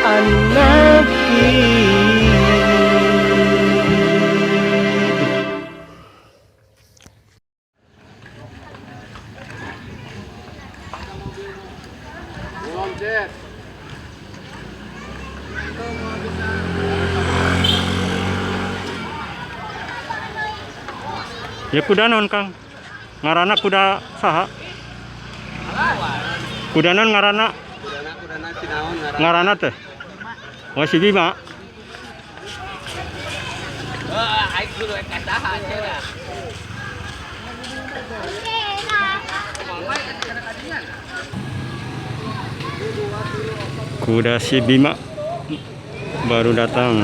Anakid. Ya kuda naon Kang? Ngarana kuda saha? Kuda naon ngarana? Kudana Cinaon ngaran. Ngarana teh? Oh si Bima. Aing kudu ka saha cenah. Kuda si Bima baru datang.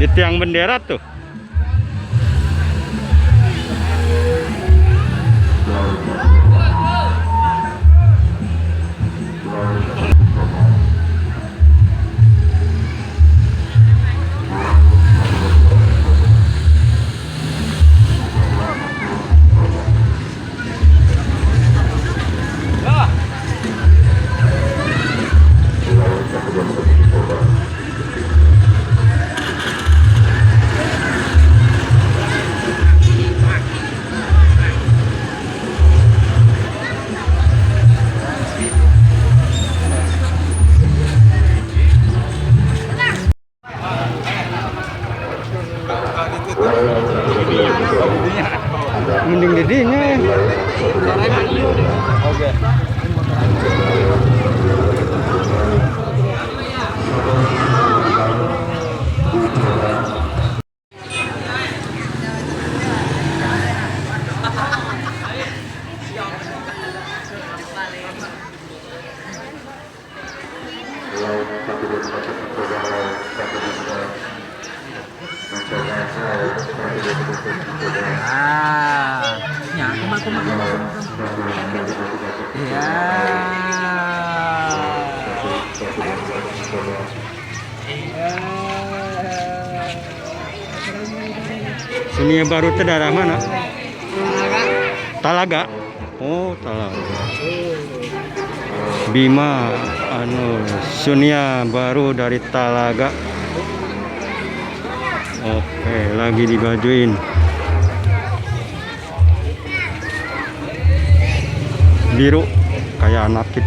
Di tiang bendera tuh. Mending didinya. Oke. Ah, ya, kumaha kumaha kumaha. Ya. Seni baru teh daerah mana? Talaga. Oh, Talaga. Bima anu Sunia baru dari Talaga. Oke, lagi dibajuin. Biru kayak anak kid.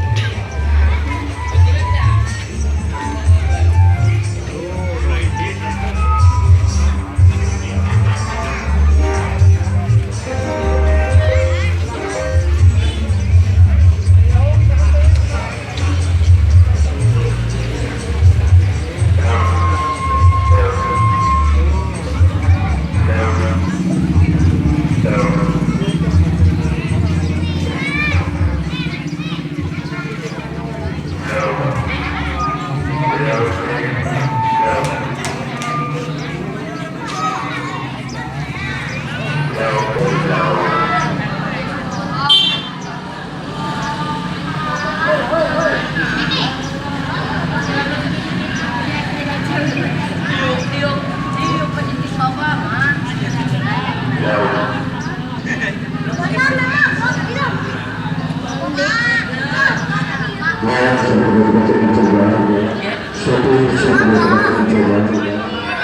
1, 2, 3 mencoba. 1, 1, 2, 3 mencoba.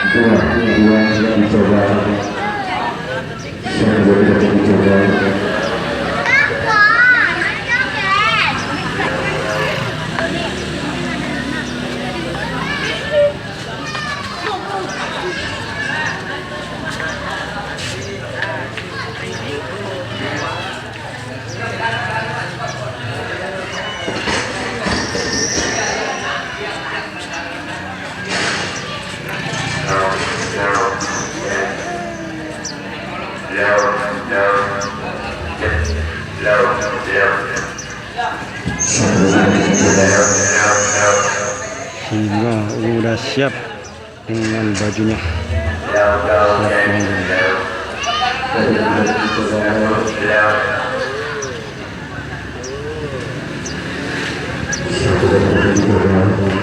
2, 2 mencoba. 1, 2, 3 mencoba. Singa udah siap dengan bajunya. Siap manggung.